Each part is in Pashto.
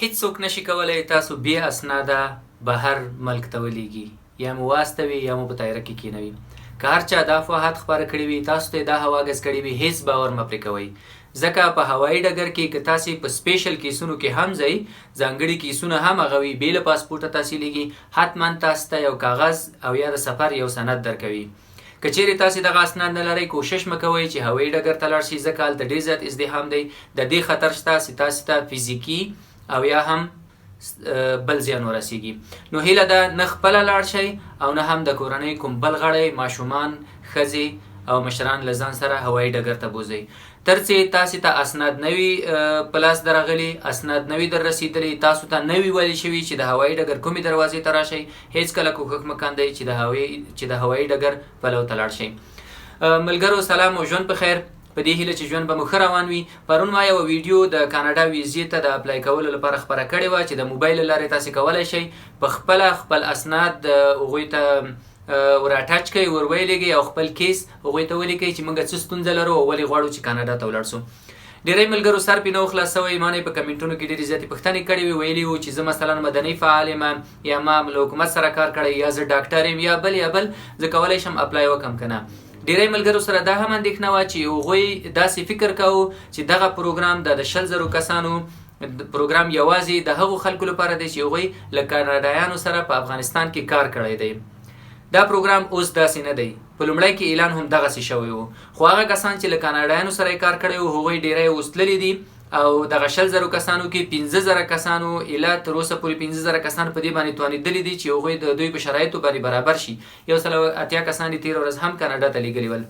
هیڅوک نشي کولی تاسو بې اسناده بهر ملک ته ولیږي، یا مو واستوي یا مو په طیاره کې کینوي. که هر چا دا افواهات خپاره کړي وي، تاسو ته دا هوا ګز کړي وي، هیڅ باور مه پرې کوئ، ځکه په هوایي ډګر کې که تاسې په سپیشل کیسونو کې هم ځئ، ځانګړي کیسونه هم هغه وي، بې له پاسپورټه تاسې لیږي، حتما تاسو ته یو کاغذ او یا د سفر یو سند درکوي. که چیرې تاسې دغه اسناد نه لرئ، کوشش مه کوئ چې هوایي ډګر ته لاړ شئ، ځکه هلته ډېر زیات ازدحام دی. د دې خطر شته چې تاسې ته فزیکي او یا هم بل زیان ورسیږي. نو هیله ده نه خپله لاړ شئ او نه هم د کورنۍ کوم بل غړی، ماشومان، ښځې او مشران له ځان سره هوایي ډګر ته بوځئ، تر څې تاسې ته اسناد نه وي په لاس درغلي، اسناد نه وي در رسېدلي، تاسو ته نه وي ویل شوي چې د هوایي ډګر کومې دروازې ته راشئ. هیڅکله کوښښ مه کاندئ چې د هوایي ډګر پلو ته لاړ شئ. ملګرو سلام او ژوند په خیر، په دې هیله چې ژوند به مو ښه روان وي. پرون ما یوه ویډیو د کاناډا ویزې ته د اپلای کولو لپاره خپره کړې وه چې د موبایل له لارې تاسې کولی شئ په خپله خپل اسناد هغوی ته ور اټچ کړئ، ور ویلېږئ او خپل کیس هغوی ته ولیکئ چې موږ څه ستونزه لرو او ولې غواړو چې کاناډا ته ولاړ سو. ډېری ملګرو سر پې نه و خلاص سوی، ما نه یې په کمنټونو کې ډېرې زیاتې پوښتنې کړې وې، ویلي وو چې زه مثلا مدني فعال یم، یا ما له حکومت سره کار کړی، یا زه ډاکټر یم، یا بل یا بل، زه کولی شم اپلای وکړم که نه. ډېری ملګرو سره دا هم اندېښنه وه چې هغوی داسې فکر کاوه چې دغه پروګرام د 20,000 کسانو پروګرام یوازې د هغو خلکو لپاره دی چې هغوی له کاناډایانو سره په افغانستان کې کار کړی دی. دا پروګرام اوس داسې نه دی. په لومړی کې اعلان هم دغسې شوی و، خو هغه کسان چې له کاناډایانو سره یې کار کړی و هغوی ډېری اوس تللي دي او دغه 20,000 کسانو کې 5,000 کسانو ایله تر اوسه پورې 5,000 کسان په دې باندې توانېدلي دي چې هغوی د دوی په شرایطو باندې برابر شي. 180 کسان یې تېره ورځ هم کاناډا ته لېږلي ول.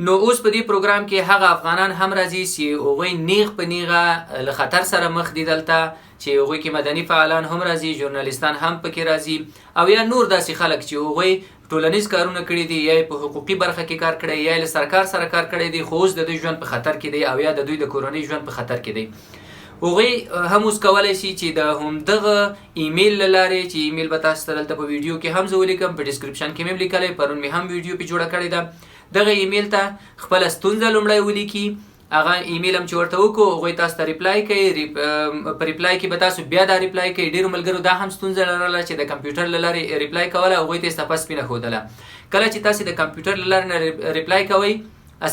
نو اوس په دې پروګرام کې هغه افغانان هم راځي چې هغوی نیغ په نیغه له خطر سره مخ دي دلته، چې هغوی کې مدني فعالان هم راځي، ژورنالیستان هم پکې راځي، او یا نور داسې خلک چې هغوی ټولنیز کارونه کړي دي، یا یې په حقوقي برخه کې کار کړی، یا یې له سرکار سره کار کړی دی، خو اوس د دوی ژوند په خطر کې دی او یا د دوی د کورنۍ ژوند په خطر کې دی. هغوی هم اوس کولی شي چې د همدغه ایمیل له لارې، چې ایمیل به تاسو ته دلته په ویډیو کې هم زه ولیکم، په ډسکرپشن کې مې هم لیکلی، پرون مې هم ویډیو پې جوړه کړې ده، دغه ایمیل ته خپله ستونزه لومړی ولیکي. هغه ایمیل هم چې ورته وکړو هغوی تاسو ته ریپلای کوي، په ریپلای کې به تاسو بیا دا ریپلای کوي. ډېرو ملګرو دا هم ستونزه لرله چې د کمپیوټر له لارې ریپلای کوله، هغوی ته یې صفحه سپینه ښودله. کله چې تاسې د کمپیوټر له لارې نه ریپلای کوئ،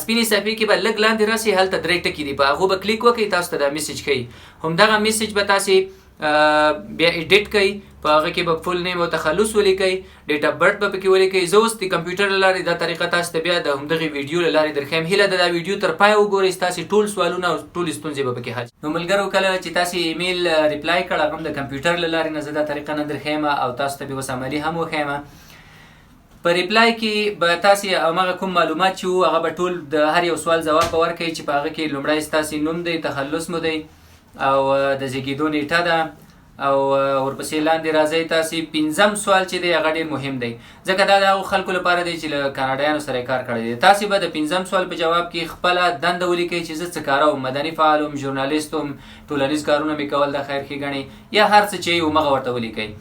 سپینې صفحې کې به لږ لاندې راسي، هلته 3 ټکي دي، په هغو به کلیک وکړئ، تاسو ته دا میسج ښیي. همدغه میسج به تاسې بیا ایډیټ کړئ، په هغه کې به فول نیم او تخلص ولیکئ، ډیټ اف برت به پکې ولیکئ. زه اوس د کمپیوټر له لارې دا طریقه تاسو ته بیا د همدغې ویډیو له لارې درښیم. هیله ده دا ویډیو تر پایه وګورئ، ستاسې ټول سوالونه او ټولې ستونزې به پکې حل شي. نو ملګرو کله چې تاسې ایمیل ریپلای کړ، هغه هم د کمپیوټر له لارې نه زه دا طریقه نه درښیم او تاسو ته به اوس عملي هم وښیم. په ریپلای کې به تاسې هماغه کوم معلومات چې وو هغه به ټول د هر یو سوال ځواب به ورکوي، چې په هغه کې لومړی ستاسې نوم دی، تخلص مو دی، او د زیږېدو نیټه ده، او ورپسې لاندې راځئ تاسې پنځم سوال چې دی هغه ډېر مهم دی، ځکه دا د هغو خلکو لپاره دی چې له کاناډایانو سره یې کار کړی دی. تاسې به د پنځم سوال په جواب کې خپله دنده ولیکئ چې زه څه کاره وم، مدني فعال وم، ژورنالیست وم، ټولنیز کارونه مې کول، د خیر ښېګڼې یا هر څه چې یې همغه ورته ولیکئ.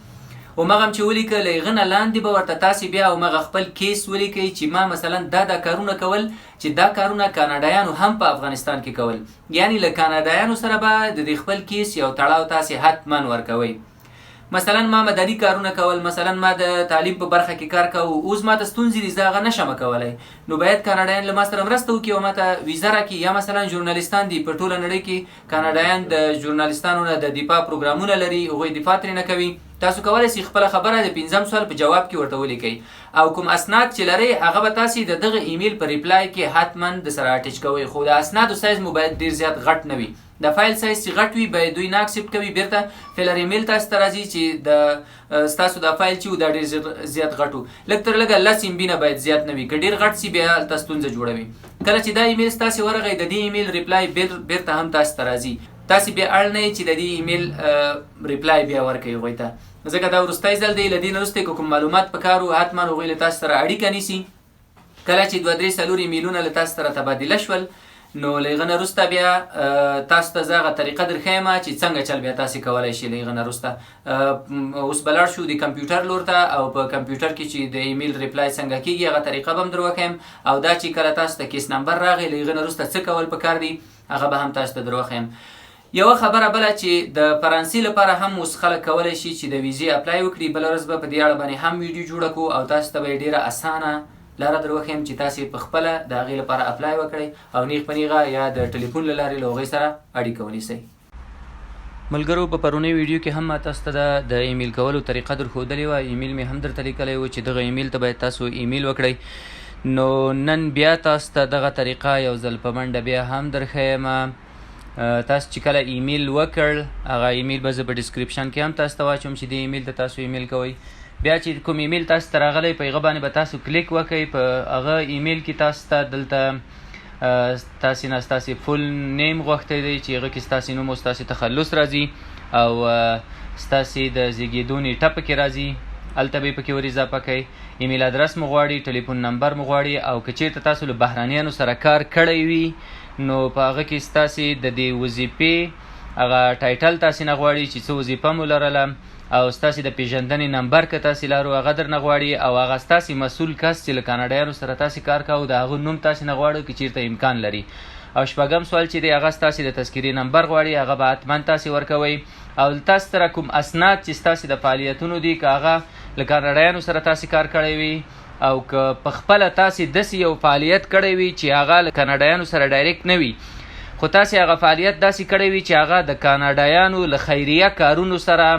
همغه هم چې ولیکه، له هغه نه لاندې به ورته تاسې بیا همغه خپل کیس ولیکئ چې ما مثلا دا دا کارونه کول، چې دا کارونه کاناډایانو هم په افغانستان کې کول، یعنی له کاناډایانو سره به د دې خپل کیس یو تړاو تاسې حتما ورکوئ. مثلا ما مدني کارونه کول، مثلا ما د تعلیم په برخه کې کار کاوه، اوس ما ته ستونزې دي، زه هغه نه شم کولی، نو باید کاناډایان له ما سره مرسته وکړي او ما ته ویزه راکړي. یا مثلا ژورنالیستان دي، په ټوله نړۍ کې کاناډایان د ژورنالیستانو نه د دفاع پروګرامونه لري، هغوی دفاع ترې نه کوي. تاسو کولی شئ خپله خبره د پنځم سوال په جواب کې ورته ولیکئ، او کوم اسناد چې لرئ هغه به تاسې د دغه ایمیل په ریپلای کې حتما د سره اټچ کوئ. خو د اسنادو سایز مو باید ډېر زیات غټ نه وي. د فایل سایز چې غټ وي باید دوی نه اکسپټ کوي، بیرته فیلر ایمیل تاسو ته راځي چې د ستاسو دا فایل چې و دا ډېر زیات غټ و، لږ تر لږه 10 MB نه باید زیات نه وي، که ډېر غټ سي بیا هلته ستونزه جوړوي. کله چې دا ایمیل ستاسې ورغی، د دې ایمیل ریپلای بیرته هم تاسو ته راځي، تاسې بیا اړ نه یئ چې د دې ایمیل ریپلای بیا ورکوئ هغوی ته، ځکه دا وروستی ځل دی. له دې نه وروسته که کوم معلومات په کار وو حتما هغوی له تاسو سره اړیکه نیسي. کله چې 2 3 4 ایمیلونه له تاسو سره تبادله شول، نو له هغه نه وروسته بیا تاسو ته زه هغه طریقه درښیم چې څنګه چل بیا تاسې کولی شئ. له هغه نه وروسته اوس به لاړ شو د کمپیوټر لور ته، او په کمپیوټر کې چې د ایمیل ریپلای څنګه کېږي هغه طریقه به هم در وښیم، او دا چې کله تاسو ته کیس نمبر راغی له هغه نه وروسته څه کول پکار دي هغه به هم تاسو ته در وښیم. یوه خبره بله چې د فرانسې لپاره هم اوس خلک کولی شي چې د ویزې اپلای وکړي. بله ورځ به په دې اړه باندې هم ویډیو جوړه کړو او تاسو ته به یې ډیره اسانه لاره در وښیم چې تاسو په خپله د هغې لپاره اپلای وکړئ او نیغ په نیغه یا د ټلیفون له لارې له هغوی سره اړیکه ونیسئ. ملګرو، په پرونۍ ویډیو کې هم ما تاسو ته د ایمیل کولو طریقه در ښودلې وه. ایمیل مې هم درته لیکلی و چې دغه ایمیل ته باید تاسو ایمیل وکړئ. نو نن بیا تاسو ته دغه طریقه یو ځل په منډه بیا هم در ښیم. تاسو چې کله ایمیل وکړ، هغه ایمیل به زه په ډیسکریپشن کې هم تاسو ته واچوم چې دې ایمیل ته تاسو ایمیل کوئ. بیا چې کوم ایمیل تاسو ته راغلی، په هغه باندې به تاسو کلیک وکړئ. په هغه ایمیل کې تاسو ته دلته تاسو نه ستاسو full name غوښتی دی چې هغه کې ستاسو نوم او ستاسو تخلص راځي او ستاسو د زیږېدو نیټه پکې راځي، هلته به یې پکې ور اضافه کړئ. ایمیل ادرس مو غواړي، ټلیفون نمبر مو غواړي، او که چیرته تاسو له بهرنیانو سره کار کړی وي نو په هغه کې ستاسو د دې وظیفې هغه title تاسو نه غواړي چې څه وظیفه مو لرله، او ستاسو د پیژندنې نمبر که تاسو لرو هغه درنه غواړي، او هغه ستاسو مسول کس چې له کاناډایانو سره تاسو کار کاوه د هغه نوم تاسو نه غواړو که چیرته امکان لري. او شپږم سوال چې دی هغه ستاسو د تذکرې نمبر غواړي، هغه به حتما تاسو ورکوئ. او تاسو سره کوم اسناد چې ستاسو د فعالیتونو دي، که هغه له کاناډایانو سره تاسو کار کړی وي او که په خپله تاسو داسې یو فعالیت کړی وي چې هغه له کاناډایانو سره direct نه وي، خو تاسو هغه فعالیت داسې کړی وي چې هغه د کاناډایانو له خیریه کارونو سره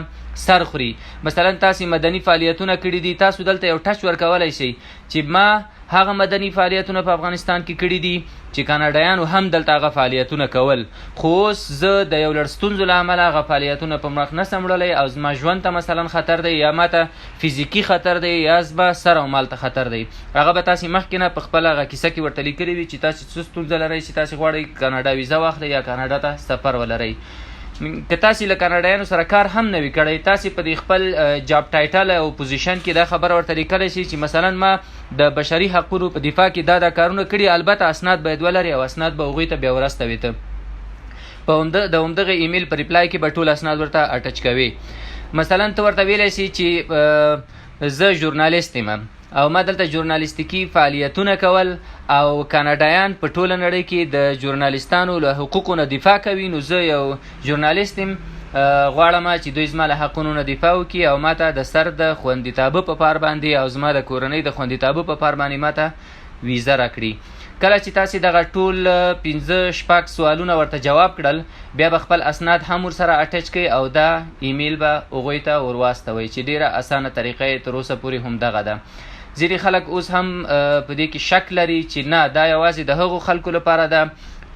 سر خوري. مثلا تاسو مدني فعالیتونه کړي دي، تاسو دلته یو ټچ ورکولی شئ چې ما هغه مدني فعالیتونه په افغانستان کې کړي دي چې کاناډایانو هم دلته هغه فعالیتونه کول، خو اوس زه د یو لړ ستونزو له امله هغه فعالیتونه په مخ نه سم وړلی او زما ژوند ته مثلا خطر دی، یا ما ته فزیکي خطر دی، یا زما سر او مال ته خطر دی. هغه به تاسې مخکې نه په خپله هغه کیسه کې ورته لیکلي وي چې تاسې څه ستونزه لرئ چې تاسې غواړئ کاناډا ویزه واخلئ یا کاناډا ته سفر ولرئ. که تاسې له کاناډایانو سره کار هم نه وي کړی، تاسې په دې خپل job title او position کې دا خبره ورته لیکلی شئ چې مثلا ما د بشري حقونو په دفاع کې دا دا کارونه کړي، البته اسناد باید ولري او اسناد به هغوی ته بیا ورستوي. ته په د همدغه ایمیل په reply کې به ټول اسناد ورته attach کوي. مثلا ته ورته ویلی شي چې زه ژورنالیست یم او ما دلته ژورنالیستیکي فعالیتونه کول او کاناډایان په ټوله نړۍ کې د ژورنالیستانو له حقوقو نه دفاع کوي، نو زه یو ژورنالیست یم، غواړم چې دوی زما له حقونو نه دفاع وکړي او ما ته د سر د خوندیتابه په پار باندې او زما د کورنۍ د خوندیتابه په پار باندې ما ته ویزه راکړي. کله چې تاسې دغه ټول 5-6 سوالونه ورته جواب کړل، بیا به خپل اسناد هم ورسره attach کړئ او دا ایمیل به هغوی ته ورواستوئ چې ډیره اسانه طریقه یې تر اوسه پورې هم دغه ده. ځینې خلک اوس هم په دې کې شک لري چې نه، دا یوازې د هغو خلکو لپاره ده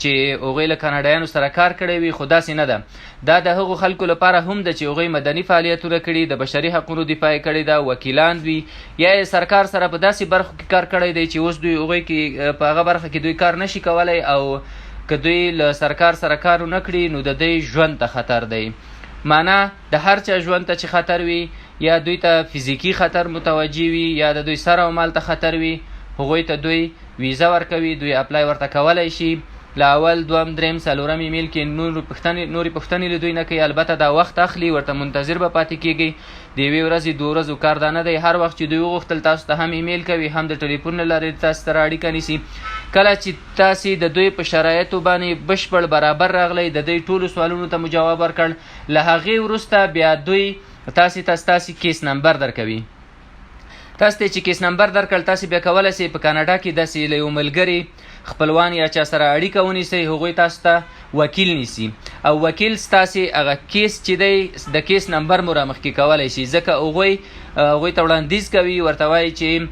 چې هغوی له کاناډایانو سره کار کړی وي، خو داسې نه ده. دا د هغو خلکو لپاره هم ده چې هغوی مدني فعالیتونه کړي، د بشري حقونو دفاع یې کړې ده، وکیلان وي، یا یې سرکار سره په داسې برخو کې کار کړی دی چې اوس دوی هغوی کې په هغه برخه کې دوی کار نشي کولی او که دوی له سرکار سره کار ونه کړي نو د دوی ژوند ته خطر دی. معنا د هر چا ژوند ته چې خطر وي، یا دوی ته فزیکي خطر متوجه وي، یا د دوی سر او مال ته خطر وي، هغوی ته دوی ویزه ورکوي، دوی apply ورته کولی شي. له اول، دوم، دریم، څلورم ایمیل کې نورې پوښتنې له دوی نه کوي، البته دا وخت اخلي، ورته منتظر به پاتې کیږي. د یوې ورځې دوه ورځو کار دا نه دی، هر وخت چې دوی وغوښتل تاسو ته هم ایمیل کوي، هم د ټلیفون له لارې تاسو سره اړیکه نیسي. کله چې تاسې د دوی په شرایطو باندې بشپړ برابر راغلی، د دوی ټولو سوالونو ته مو جواب ورکړ، له هغې وروسته بیا دوی تاسې ته ستاسې case number درکوي. تاسو ته چې case number درکړ، تاسې بیا کولی شئ په کاناډا کې داسې له یو ملګري، خپلوان یا چا سره اړیکه ونیسئ، هغوی تاسو ته وکیل نیسي او وکیل ستاسې هغه case چې دی د case number مو رامخکې کولی شي، ځکه هغوی ته وړاندیز کوي، ورته وایي چې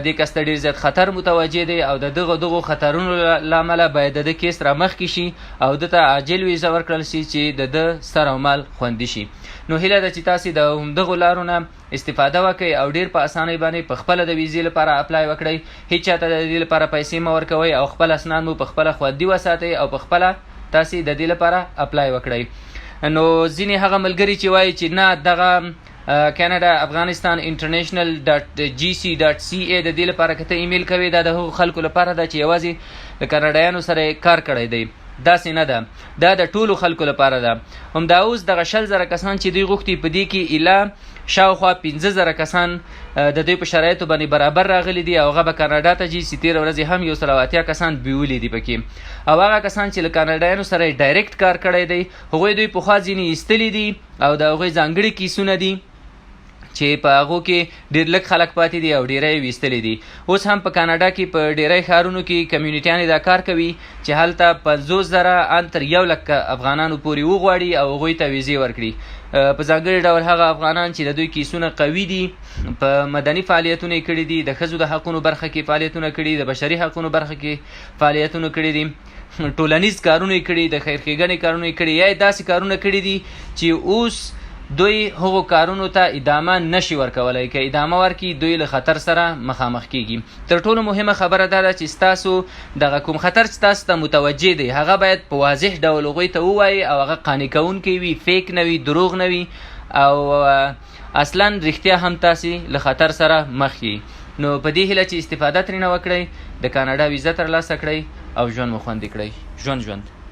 دې کس ته ډېر زیات خطر متوجه دی او د دغه دغو خطرونو له امله باید د ده case رامخکې شي او ده ته عاجل ویزه ورکړل شي چې د ده سر او مال خوندي شي. نو هیله ده چې تاسې د همدغو لارو نه استفاده وکړئ او ډیر په اسانۍ باندې په خپله د ویزې لپاره apply وکړئ. هیچا ته د دې لپاره پیسې مه ورکوئ او خپل اسناد مو په خپله خوندي وساتئ او په خپله تاسې د دې لپاره apply وکړئ. نو ځینې هغه ملګري چې وایي چې نه دغه کاناډا افغانستان انټرنیشنل ډاټ جی سی ډاټ سی ای د دې لپاره که ته ایمیل کوې، دا د هغو خلکو لپاره ده چې یوازې له کاناډایانو سره یې کار کړی دی. داسې نه ده، دا د ټولو خلکو لپاره ده. همدا اوس دغه 20,000 کسان چې دوی غوښتي، په دې کې ایله شاوخوا 5,000 کسان د دوی په شرایطو باندې برابر راغلي دي او هغه به کاناډا ته ځي، چې تېره ورځ یې هم 180 کسان بیولي دي پکې. او هغه کسان چې له کاناډایانو سره یې ډایرکټ کار کړی دی، هغوی دوی پخوا ځینې ایستلي دي او د هغوی ځانګړي کیسونه دي چې په هغو کې ډېر لږ خلک پاتې دي او ډېری یې ویستلي دي. اوس هم په کاناډا کې په ډېری ښارونو کې کمیونټیانې دا کار کوي چې هلته 50,000 ان تر 1 لک افغانانو پورې وغواړي او هغوی ته ویزې ورکړي. په ځانګړي ډول هغه افغانان چې د دوی کیسونه قوي دي، په مدني فعالیتونه یې کړي دي، د ښځو د حقونو برخه کې فعالیتونه کړي، د بشري حقونو برخه کې فعالیتونه کړي دي، ټولنیز کارونه یې کړي، د خیر ښېګڼې کارونه یې کړي، یا یې داسې کارونه کړي دي چې اوس دوی هغو کارونو ته ادامه نشي ورکولای، که ادامه ورکړي دوی له خطر سره مخامخ کیږي. تر ټولو مهمه خبره دا ده چې ستاسو دغه کوم خطر چې تاسو ته متوجه دی هغه باید په واضح ډول هغوی ته ووایي او هغه قانع کوونکی وي، فیک نه وي، دروغ نه وي او اصلا رښتیا هم تاسې له خطر سره مخ یئ. نو په دې هیله چې استفاده ترېنه وکړئ، د کاناډا ویزه ترلاسه کړئ او ژوند مو خوندي کړئ. ژوند ژوند.